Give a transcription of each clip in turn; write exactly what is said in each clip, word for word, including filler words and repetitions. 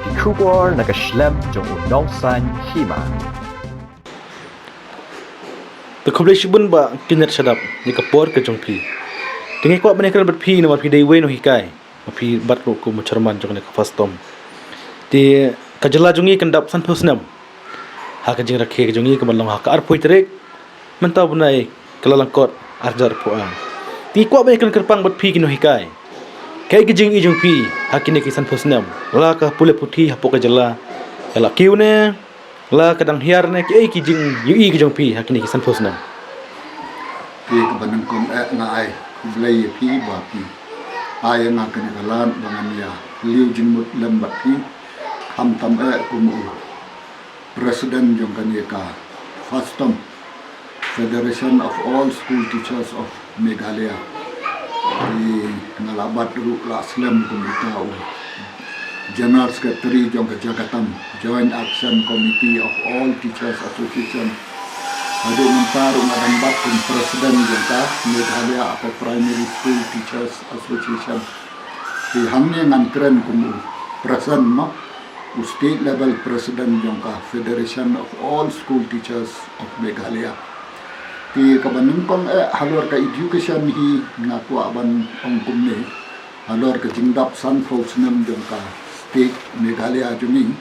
Ki khubor na ka shlem jong u nongsan hima. Te khublei shibun Bah Kynrad Shadap ïa ka por ka jong phi. Te nga kwah ban ïakren bad phi namar phi dei uwei u nonghikai, ma phi bat ruh kum u chairman jong kane ka FASTOM. Te ka jylla jong ngi kan dap sanphew snem ha ka jingrakhe ka jong ngi ka ban long ha ka arphew tarik mynta u bnai ka Kyllalyngkot arhajar arphew ar. Te kwah ban ïakren kyrpang bad phi ki nonghikai, kaei ka jingïohi jong phi ha kine ki sanphew snem, la ka pule puthi hapoh ka jylla ka la kiew ne la ka dang hiar ne, kaei ki jingïohi ka jong phi ha kine ki sanphew snem? Te kaba nyngkong eh nga ai khublei ïa phi ba phi ai ïa nga kane ka lad ba ngan ïa leh jingmut lem bad phi, khamtam eh kum u President jong kane ka FASTOM, Federation of All School Teachers of Meghalaya. Te nga la bat ruh la slem kum uta u General Secretary jong ka JAGATAM, Joint Action Committee of All Teachers Association. Haduh mynta ruh nga dang bat kum President jong ka Meghalaya Upper Primary School Teachers Association. Te hangne ngan kren kum u President mo, u state level president jong ka Federation of All School Teachers of Meghalaya. Te kaba nyngkong eh halor ka education hi nga kwah ban ong kumne, halor ka jingdap sanphew snem jong ka state Meghalaya jong ngi.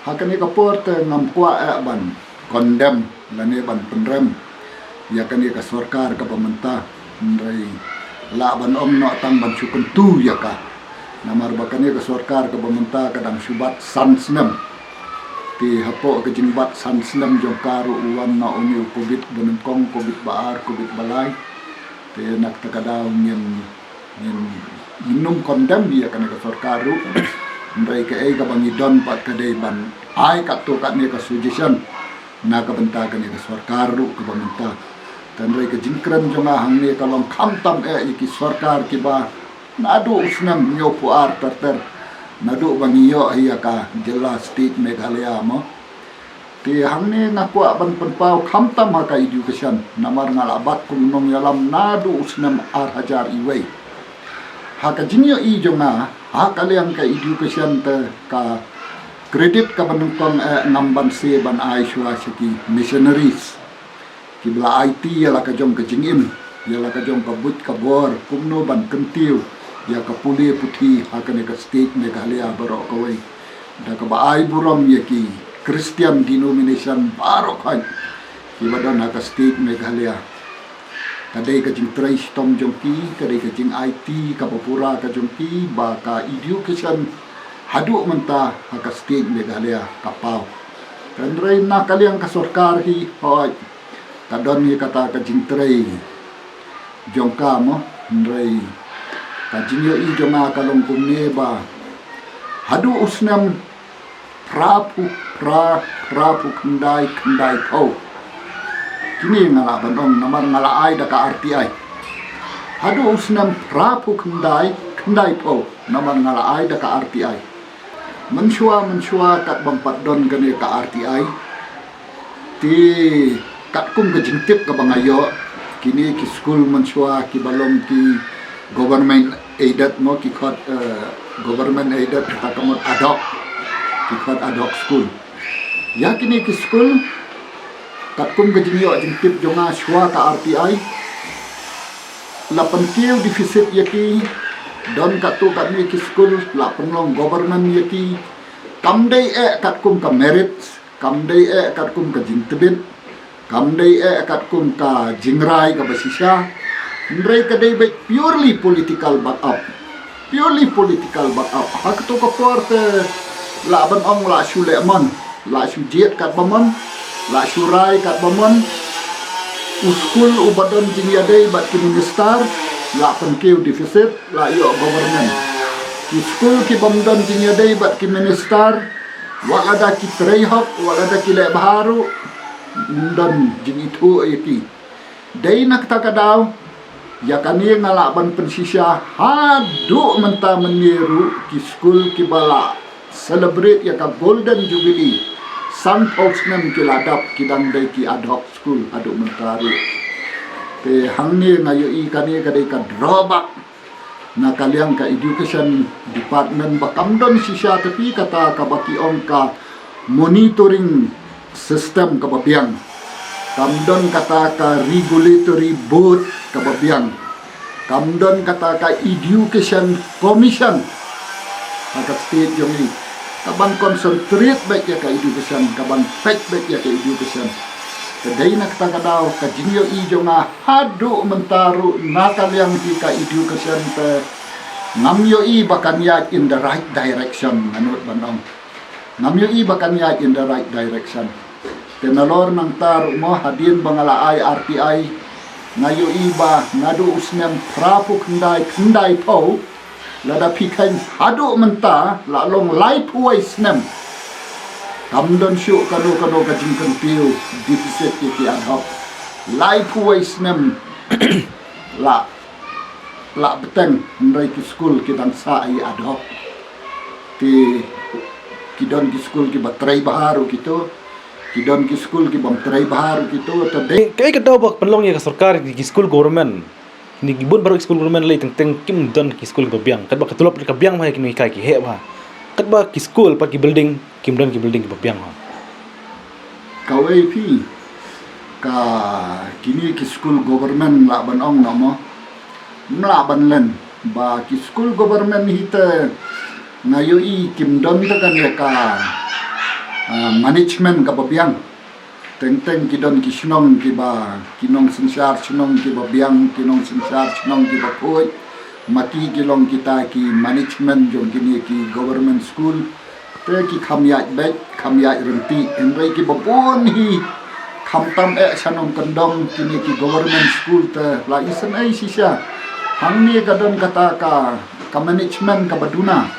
Ha kane ka por te ngam kwah eh ban condemn lane ban pynrem ïa kane ka sorkar kaba mynta, hynrei lah ban ong noh tang ban shu kyntu ïa ka. Namar ba kane ka sorkar kaba mynta ka dang shu bat san snem. Te hapoh ka jingbat san snem jong ka ruh u wan noh une u Covid ba nyngkong, Covid ba ar, Covid ba lai. Te na kata ka daw ngin, ngin, ngin nym condemn ïa kane ka sorkar ruh. Hynrei kaei kaba ngi don pat ka dei ban ai katto katne ka suggestion na ka bynta kane ka sorkar ruh kaba mynta. Hynrei ka jingkren jong nga hangne ka long khamtam eh ïa ki sorkar kiba naduh u snem hynñiewphew ar ter ter, naduh ba ngi ïoh ïa ka jylla state Meghalaya mo. Te hangne nga kwah ban pynpaw khamtam ha ka education, namar nga la bat kum u nongïalam naduh u snem arhajar iwei. Ha ka jingïohi jong nga ha ka liang ka education te ka credit kaba nyngkong eh ngam banse ban ai shuwa sha ki missionaries kiba la aiti ïa la ka jong ka jingim, ïa la ka jong ka buit ka bor kumno ban kyntiew ïa ka pule puthi ha kane ka state Meghalaya baroh kawei. Da kaba ai burom ïa ki Christian denomination baroh khoit kiba don ha ka state Meghalaya. Ka dei ka jingtrei shitom jong ki, ka dei ka jingaiti kaba pura ka jong ki ba ka education haduh mynta ha ka state Meghalaya ka paw. Hynrei na ka liang ka sorkar hi, hooid, ka don hi kata ka jingtrei jong ka mo, hynrei ka jingïohi jong nga ka long kumne ba haduh u snem phra phew, phra, phra phew khyndai, khyndaiphew. Kine nga lah ban ong namar nga la ai da ka R T I. Haduh u snem phra phew khyndai, khyndaiphew, namar nga la ai da ka R T I. Mynshuwa, mynshuwa katba ym pat don kane ka R T I, te katkum ka jingtip kaba nga ïoh, kine ki skul mynshuwa kiba long ki government aided mo, ki khot, eh, government aided, kata ka mut ad hoc, ki khot ad hoc school. Ïa kine ki skul, katkum ka jingïoh jingtip jong nga shuwa ka R T I, la pynkiew deficit ïa ki, don katto katne ki skul la pynlong government ïa ki. Kam dei eh katkum ka merit, kam dei eh katkum ka jingtbit, kam dei eh katkum ka jingrai kaba shisha. Hynrei ka dei beit purely political back up. Purely political back up. Ha kato ka por te lah ban ong lah shu leh mon, lah shu jied katba mon, lah shu rai katba mon. U skul uba don jingïadei bad ki minister lah pynkiew deficit, lah ïoh government. Ki skul ki bym don jingïadei bad ki minister, wat lada ki trei hok, wat lada ki leh bha ruh, ym don jingithuh ïa ki. Dei na kata ka daw, ïa kane nga lah ban pynshisha, haduh mynta mynne ruh ki skul kiba la celebrate ïa ka Golden Jubilee, sanphew snem ki la dap, ki dang dei ki ad hoc school haduh mynta ruh. Te hangne nga ïohi kane ka dei ka drawback Na ka liang ka education department ba kam don shisha te phi kata kaba ki ong ka monitoring system kaba biang. Kam don kata ka regulatory board kaba biang. Kam don kata ka education commission ha ka state jong i kaban concentrate beit ïa ka education, kaban peit beit ïa ka education. Te dei na kata ka daw ka jingïohi jong nga haduh mynta ruh na ka liang hi ka education te ngam ïohi ba kan ïaid in the right direction, nga nud ban ong. Ngam ïohi ba kan ïaid in the right direction. Te nalor nangta ruh mo, hadien ba nga la ai R T I, nga ïohi ba naduh u snem phra phew khyndai, khyndai phew, lada phi kheiñ haduh mynta la long laiphew wei snem, kam don shuh kano kano ka jingkyntiew deficit ïa ki ad hoc. Laiphew wei snem la, la bteng, hynrei ki skul ki dang sah ïa ad hoc. Te ki don ki skul kiba trei bha ruh kito, ki don ki skul ki bym trei bha ruh kito. Te dei, kaei ka daw ba pynlong ïa ka sorkar ki skul government? Kine ki bun baroh ki skul government lei teng teng kim don ki skul kiba biang. Katba ka tulop ka biang bha, kine ki kai ki heh bha. Katba ki skul pat ki building kim don ki building kiba biang bha. Kawei phi, ka kine ki skul government lah ban ong noh mo, mlah ban len ba ki skul government hi te nga ïohi kim don te kane ka, ah, management kaba biang. Teng teng ki don ki shnong kiba, ki nongsynshar shnong kiba biang, ki nongsynshar shnong kiba khuid. Ma ki ki long kita ki management jong kine ki government school. Te ki kham ïaid beit, kham ïaid ryntih, hynrei kiba bun hi khamtam eh sha nongkyndong kine ki government school te la isynei shisha. Hangne ka don kata ka, ka management kaba duna,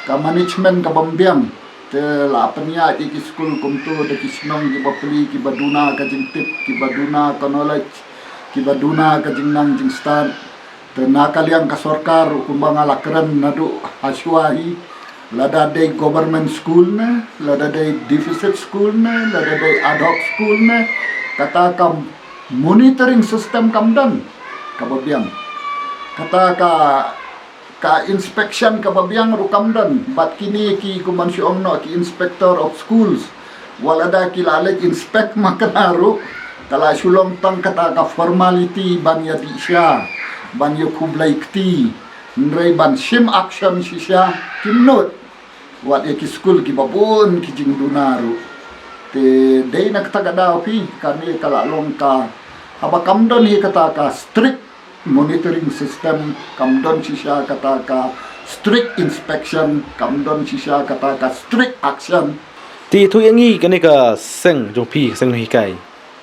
ka management kaba mbiang. Te la pynïaid ïa ki skul kumto da ki shnong kiba pli, kiba duna ka jingtip, kiba duna ka knowledge, kiba duna ka jingnang jingstad. Te na ka liang ka sorkar ruh kumba nga la kren naduh hashwa hi, lada dei government school ne, lada dei deficit school ne, lada dei ad hoc school ne, kata ka monitoring system kam don kaba biang. Kata ka ka inspection kaba biang ruh kam don. Bad kine ki, kumban shu ong noh, ki inspector of schools, wat lada ki la leit inspect ma kane ruh, ka la shu long tang kata ka formality ban ïa dih sha, ban ïa khublei kti, hynrei ban shim action shisha kim nud. Wat ïa ki skul kiba bun ki jingduna ruh. Te dei na kata ka daw phi, kane ka la long ka, haba kam don hi kata ka strict monitoring system, kam don shisha kata ka strict inspection, kam don shisha kata ka strict action. Te to ïa ngi kane ka seng jong phi, ka seng nonghikai.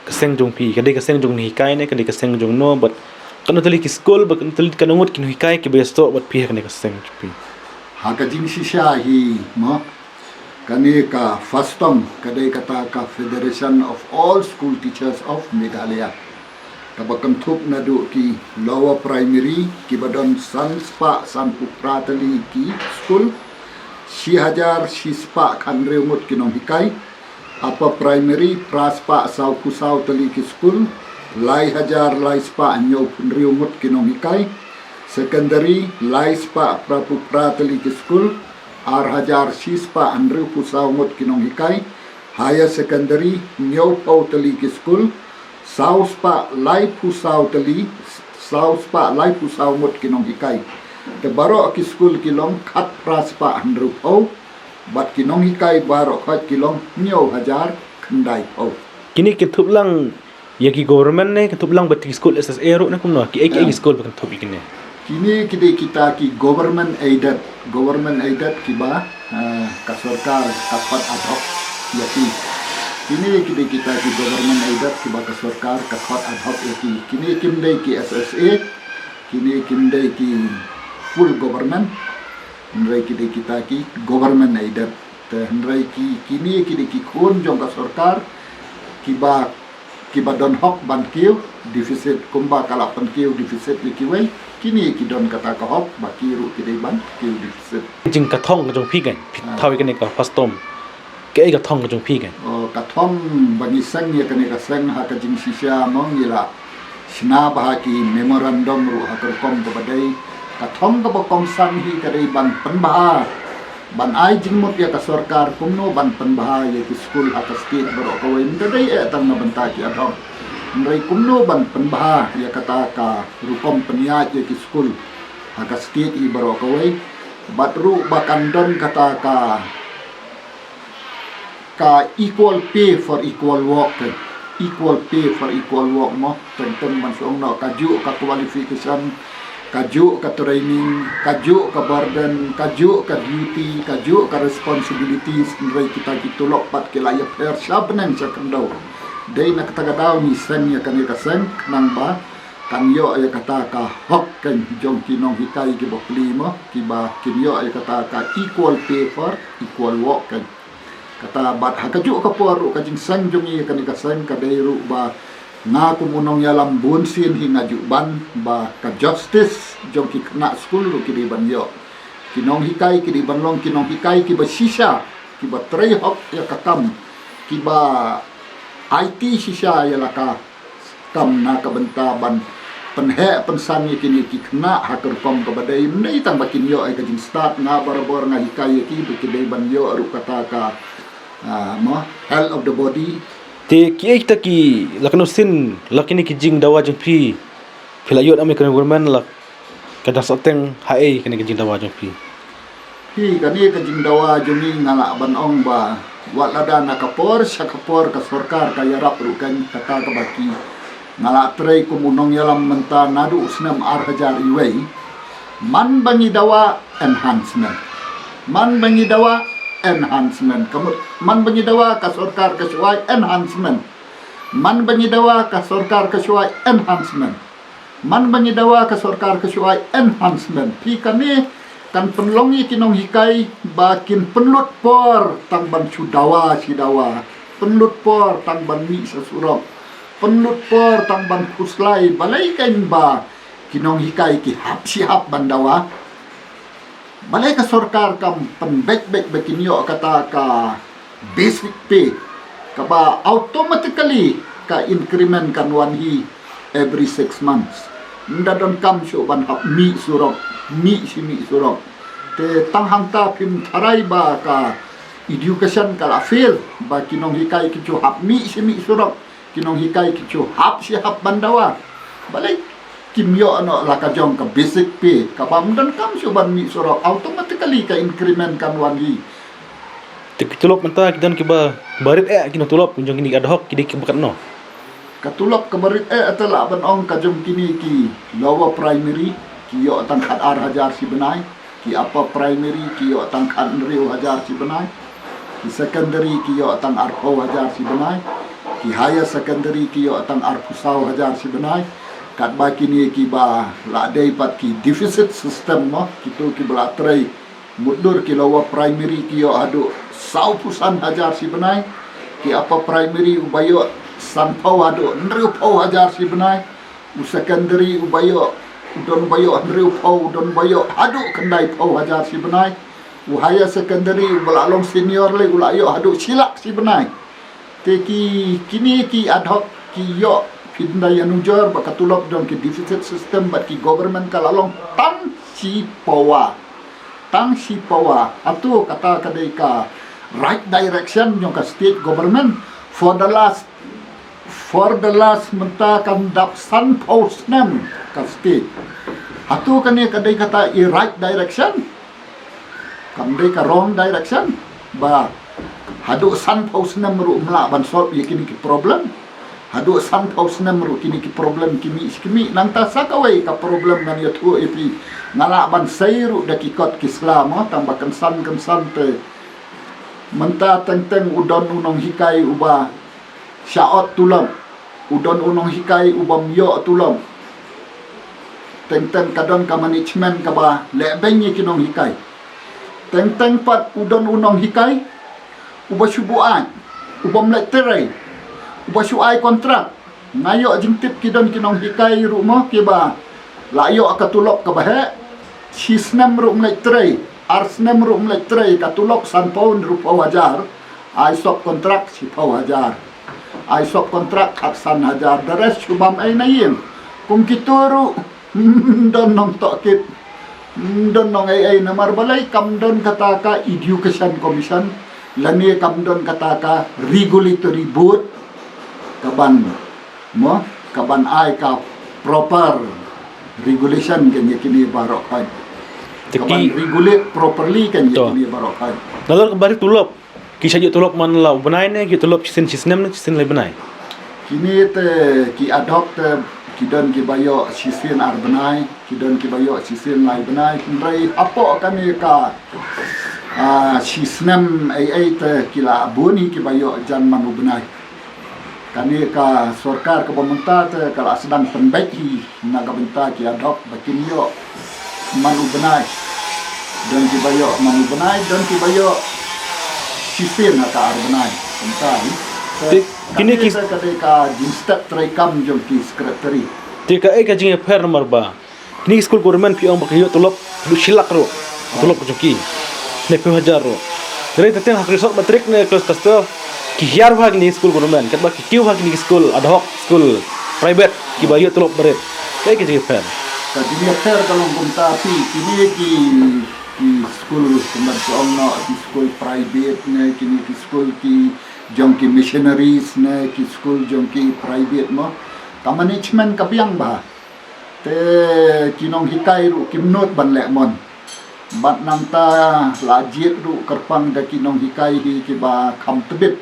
Ka seng jong phi, ka dei ka seng jong nonghikai ne, ka dei ka seng jong no, bad kano tylli ki skul, bad kano tylli, kano ngut ki nonghikai kiba ïasoh bad phi ha kane ka seng jong phi? Ha ka jingshisha hi mo, kane ka FASTOM ka dei kata ka Federation of All School Teachers of Meghalaya. Kaba kynthup naduh ki lower primary kiba don san spah sanphew phra tylli ki skul, shi hajar shi spah khathynriew ngut ki nonghikai. Upper primary phra spah sawphew saw tylli ki skul, lai hajar lai spah hynñiewphew hynriew ngut ki nonghikai. Secondary lai spah phraphew phra tylli ki skul, ar hajar shi spah hynriewphew saw ngut ki nonghikai. Higher secondary hynñiewphew tylli ki skul, saw spah laiphew saw tylli, saw spah laiphew saw ngut ki nonghikai. Te baroh ki skul ki long khatphra spah hynriewphew, bad ki nonghikai baroh khoit ki long hynñiew hajar khyndaiphew. Kine ki kynthup lang ïa ki government ne kynthup lang bad ki skul S S A ruh ne kumno, kiei kiei ki skul ba kynthup ïa kine? Kine ki dei kita ki government aided, government aided kiba, eh, ka sorkar ka khot ad hoc ïa ki. Kine ki dei kita ki government aided kiba ka sorkar ka khot ad hoc ïa ki. Kine kim dei ki S S A, kine kim dei ki full government. Hynrei ki dei kita ki government aided. Te hynrei ki, kine ki dei ki khun jong ka sorkar kiba, kiba don hok ban kiew deficit, kumba ka la pynkiew deficit ïa kiwei, kine ki don kata ka hok ba ki ruh ki dei ban kiew deficit. Jingkathong ka jong phi kan, phi thaw ïa kane ka FASTOM. Kaei ka thong ka jong phi kan? O, ka thong ba ngi seng ïa kane ka seng ha ka jingshisha mo, ngi la shna bha ki memorandum ruh ha ka rukom kaba dei, Ka thong kaba kongsan hi ka dei ban pynbha, ban ai jingmut ïa ka sorkar kumno ban pynbha ïa ki skul ha ka state baroh kawei, ym da dei eh tang na bynta ki ad hoc. Hynrei kumno ban pynbha ïa kata ka rukom pynïaid ïa ki skul ha ka state hi baroh kawei. Bad ruh ba kan don kata ka ka equal pay for equal work, eh. Equal pay for equal work mo, teng teng ban shong noh kajuh ka qualification, kajuh ka training, kajuh ka burden, kajuh ka duty, kajuh ka responsibilities, hynrei kita ki tulop pat ki la ïapher sha bneng sha khyndew. Dei na kata ka daw ngi seng ïa kane ka seng, khnang ba kan ïoh ïa kata ka hok kein jong ki nonghikai kiba pli mo, kiba kin ïoh ïa kata ka equal pay for equal work kein. Kata bad ha kajuh ka por ruh ka jingseng jong ngi kane ka seng ka dei ruh ba nga kum u nongïalam bun sien hi nga ju ban ba ka justice jong ki khynnah skul ruh ki dei ban ïoh. Ki nonghikai ki dei ban long ki nonghikai kiba shisha, kiba trei hok ïa ka kam, kiba aiti shisha ïa la ka kam na ka bynta ban pynheh pynsang ïa kine ki khynnah ha ka rukom kaba dei, ym dei tang ba kin ïoh ïa ka jingstad. Nga barabor nga hikai ïa ki ba ki dei ban ïoh ruh kata ka, ah, mo, health of the body. Te kiei kita ki, la kano sien la kine ki jingdawa jong phi, phi la ïoh nam ïa ka government, la ka dang sah teng haei kane ka jingdawa jong phi? Hi kane ka jingdawa jong ngi nga lah ban ong ba wat lada na ka por sha ka por ka sorkar ka ïarap ruh kein, kata kaba ki, nga lah trei kum u nongïalam mynta naduh u snem ar hajar iwei. Man ba ngi dawa, enhancement. Man ba ngi dawa, enhancement. Ka mut man ba ngi dawa ka sorkar ka shu ai enhancement. Man ba ngi dawa ka sorkar ka shu ai enhancement. Man ba ngi dawa ka sorkar ka shu ai enhancement. Phi, kane kan pynlong ïa ki nonghikai ba kin pynlut por tang ban shu dawa shi dawa, pynlut por tang ban mih sha surok, pynlut por tang ban khuslai. Balei kein ba ki nonghikai ki hap shi hap ban dawa? Balei ka sorkar kam pynbeit beit ba kin ïoh kata ka basic pay, kaba automatically ka increment kan wan hi every six months. Ym da donkam shuh ban hap mih surok, mih shi mih surok. Te tang hangta phim tharai ba ka education ka la fail, ba ki nonghikai ki shu hap mih shi mih surok, ki nonghikai ki shu hap shi hap ban dawa. Balei kim ïoh noh la ka jong ka basic pay, kaba ym donkam shuh ban mih surok, automatically ka increment kan wan hi. Te ki tulop mynta ki don kiba, ba rit eh ki nong tulop jong kine ki ad hoc, ki dei kiba katno? Ka tulop kaba rit eh ata lah ban ong ka jong kine ki lower primary, ki ïoh tang khat ar hajar shi bnai. Ki upper primary ki ïoh tang khat hynriew hajar shi bnai. Ki secondary ki ïoh tang arphew hajar shi bnai. Ki higher secondary ki ïoh tang arphew saw hajar shi bnai. Katba kine kiba la dei pat ki deficit system mo, kito kiba la trei mutdur, ki lower primary ki ïoh haduh sawphew san hajar shi bnai. Ki upper primary uba ïoh sanphew haduh hynriewphew hajar shi bnai. U secondary uba ïoh, u don uba ïoh hynriewphew, u don uba ïoh haduh khyndaiphew hajar shi bnai. U higher secondary uba la long senior lei u la ïoh haduh shi lak shi bnai. Te ki, kine ki ad hoc ki ïoh, phin da ïanujor ba ka tulop jong ki deficit system bad ki government ka la long tang shi pawa. Tang shi pawa. Hato kata ka dei ka right direction jong ka state government for the last, for the last mynta kan dap sanphew snem ka state? Hato kane ka dei kata i right direction? Kam dei ka wrong direction? Ba haduh sanphew snem ruh ym lah ban solve ïa kine ki problem. Haduh sanphew snem ruh kine ki problem ki mih shi ki mih. Nangta sa kawei ka problem ngan ïathuh ïa phi, nga lah ban sei ruh da ki kot ki sla mo, tang ba kynsan kynsan te. Mynta teng teng u don u nonghikai uba shah ot tulop, u don u nonghikai u bym ïoh tulop. Teng teng ka don ka management kaba leh beiñ ïa ki nonghikai. Teng teng pat u don u nonghikai uba shu buaid, u bym leit trei, uba shu ai kontrak. Nga ïoh jingtip ki don ki nonghikai ruh mo kiba la ïoh ka tulop kaba heh, shi snem ruh ym leit trei, ar snem ruh ym leit trei, ka tulop sanphew hynriewphew hajar, ai sub contract shiphew hajar, ai sub contract khatsan hajar, the rest shu bam ei na ïing. Kum kito ruh don nongtohkit. Ym don nong ei ei namar balei kam don kata ka education commission, lane kam don kata ka regulatory board, ka ban, mo, ka ban ai ka proper regulation ka ïa kine baroh khoit. Ka ban regulate properly ka ïa kine baroh khoit. Nalor ka bari tulop. Ki sa ïoh tulop man la u bnai ne ki ïoh tulop shisien shisnem ne shisien lai bnai? Kine te ki ad hoc te ki don ki ba ïoh shisien ar bnai, ki don ki ba ïoh shisien lai bnai. Hynrei hapoh kane ka, ah, shisnem ei ei te ki la bun hi ki ba ïoh jan man u bnai. Kane ka sorkar ka ba mynta te ka la sdang pynbeit hi na ka bynta ki ad hoc ba kin ïoh man u bnai. Don ki ba ïoh man u bnai, don ki ba ïoh shisien ha ka ar bnai. Mynta hi. Te kine ki ka dei ka jingstep treikam jong ki secretary. Te ka ei ka jingïapher namar ba kine ki skul government phi ong ba ki ïoh tulop, ki ïoh shi lak ruh. Tulop ka jong ki. Ne phew hajar ruh. Te te teng ha ki result matric ne klas test ki hiar ha kine ki skul government. Katba ki kiew ha kine ki skul ad hoc, skul private ki ba ïoh tulop barit. Ka ei ka jingïapher? Ka jingïapher ka long kumta phi, kine ki, ki skul kumba ki ong noh, ki skul private ne kine ki skul ki jong ki missionaries ne ki skul jong ki private mo. Ka management ka biang bha. Te ki nonghikai ruh kim nud ban leh mon. Bad nangta la jied ruh kyrpang da ki nonghikai hi ki ba kham tbit.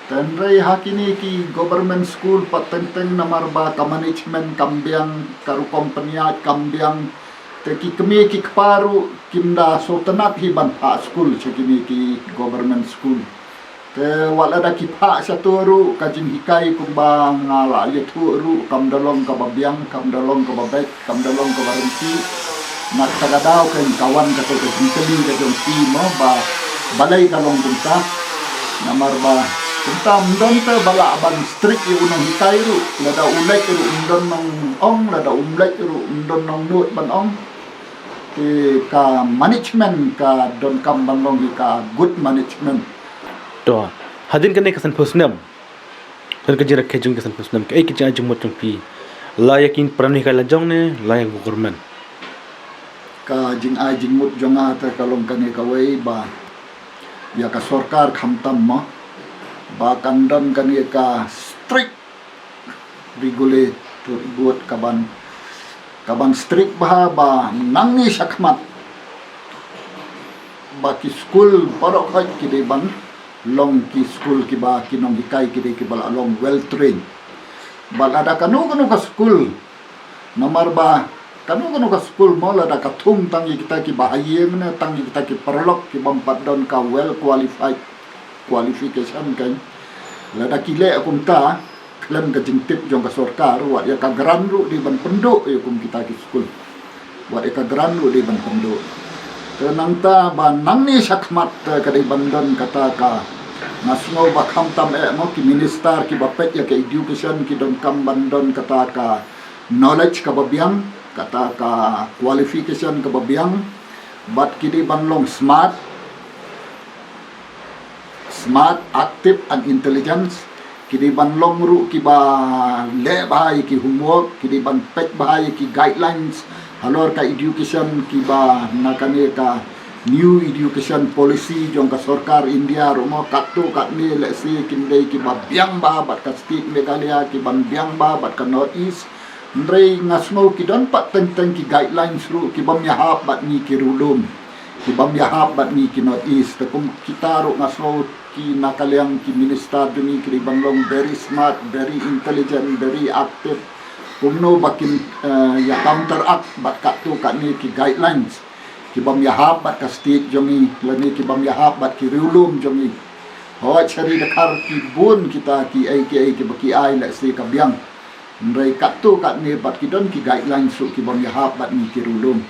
Te hynrei ha kine ki government school pat teng teng namar ba ka management kam biang, ka rukom pynïaid kam biang. Te ki kmie ki kpa ruh kim da sngewtynnat hi ban phah skul sha kine ki government school. Te wat lada ki phah shato ruh ka jinghikai kumba nga la ïathuh ruh kam da long kaba biang, kam da long kaba beit, kam da long kaba ryntih. Na kata ka daw kan ka wan kato ka jingkylli ka jong phi mo ba balei ka long kumta. Namar ba kumta ym don te ba lah ban strict ïa u nonghikai ruh, lada u leit ruh ym don nong ong, lada um leit ruh ym don nong nud ban ong. Te ka management ka donkam ban long hi ka good management. To, hadien kane ka san phew snem. Hadien ka jingrakhe jong ka san phew snem, ka ei ka jingai jingmut jong phi? La ïa ki para nonghikai la jong ne la ïa ka government? Ka jingai jingmut jong nga te ka long kane kawei ba ïa ka sorkar khamtam mo ba kan don kane ka strict regulatory board ka ban, ka ban strict bha ba nangne shakhmat ba ki skul baroh khoit ki dei ban long ki skul ki ba ki nonghikai ki dei ki ba la long well trained. Ba lada kano kano ka skul, namar ba kano kano ka skul mo lada ka thung tang ïa kita ki ba ha ïing ne tang ïa kita ki paralok ki bym pat don ka well qualified qualification kan. Lada ki leh kumta khlem ka jingtip jong ka sorkar, wat ïa ka grant ruh dei ban pynduh ïa kum kita ki skul. Wat ïa ka grant ruh dei ban pynduh. Te nangta ba nangne shakhmat te ka dei ban don kata ka, nga sngew ba khamtam eh mo ki minister ki ba peit ïa ka education ki donkam ban don kata ka knowledge ka ba biang, kata ka qualification ka ba biang. Bad ki dei ban long smart, smart, active and intelligence. Ki dei ban long ruh ki ba leh bha ïa ki homework, ki dei ban peit bha ïa ki guidelines halor ka education ki ba na kane ka new education policy jong ka sorkar India ruh mo. Katto katne lehse kin dei ki ba biang bha bad ka state Meghalaya, ki ban biang bha bad ka North East. Hynrei nga sngew ki don pat teng teng ki guidelines ruh ki bym ïahap bad ngi ki riewlum, ki bym ïahap bad ngi ki North East. Te kum kita ruh nga sngew ki na ka liang ki minister jong ngi ki dei ban long very smart, very intelligent, very active. Kumno ba kin, eh, ïa counteract bad katto katne ki guidelines ki bym ïahap bad ka state jong ngi lane ki bym ïahap bad ki riewlum jong ngi. Hooid, sha ri Dkhar ki bun kita ki ei ki ei ki ba ki ai lehse ka biang. Hynrei katto katne pat ki don ki guidelines ruh ki bym ïahap bad ngi ki riewlum.